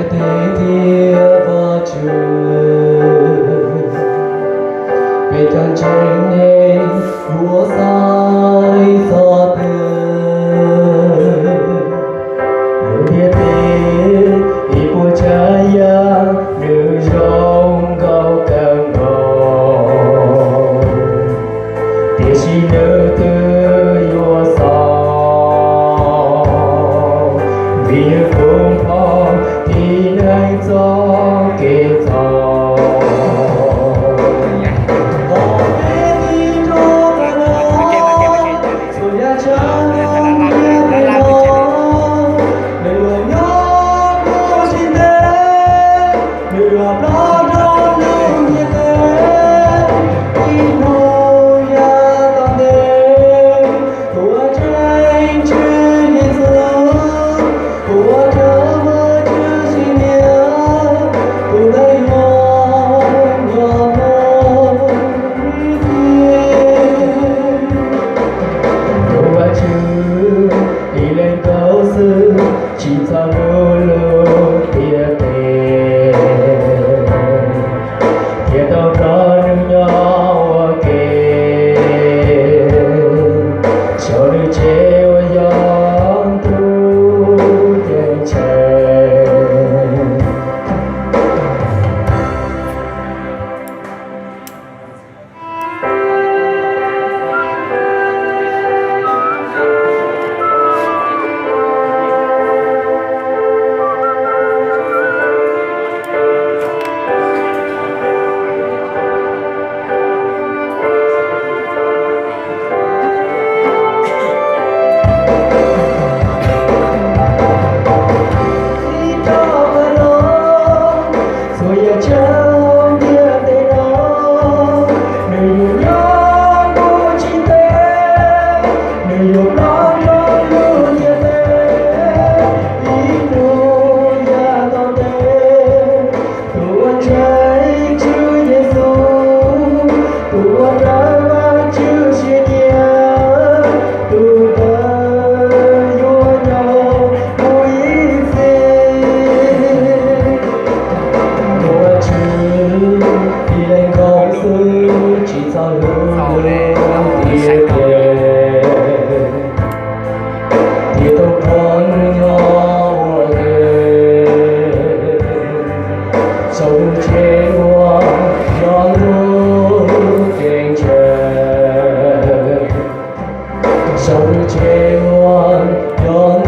Tes tias Vajtswv, peb cov ntseeg nej yuav xaiv txog twg? Lub ntiaj teb ib puas tsav yam nws zoo nkauj kawg nkaus, tiam sis nws twb yuav xaus, vim nws kuj pom tib neeg txoj kev txhaum. Txhua yam tsav ntiaj teb no, nws yuav nyob kuj tsis ntev, nws yuav ploj rau lub ntiaj teb ib hnub yav tom ntej. Tus uas ntseeg Tswv Yexus, tus uas raug Vajtswv siab nyiam, tus ntawd yuav nyob mus ib txhis. Tus Vajtswv ib leeg nkaus xwb, tsis txhob hlub lub ntiaj teb, thiaj tau nrog nws nyob ua ke saum nws tsev uas yog ntuj ceeb tsheej. Txhua yam tsav ntiaj teb no, nws yuav nyob kuj tsis ntev, nws yuav ploj rau lub ntiaj teb ib hnub yav tom ntej. Tus uas ntseeg Tswv Yexus, tus uas raug Vajtswv siab nyiam, tus ntawd yuav nyob mus ib txhis. Tus Vajtswv ib leeg nkaus xwb, tsis txhob hlub lub ntiaj teb, thiaj tau nrog nws nyob ua ke saum nws tsev uas yog ntuj ceeb tsheej, saum nws tsev uas yog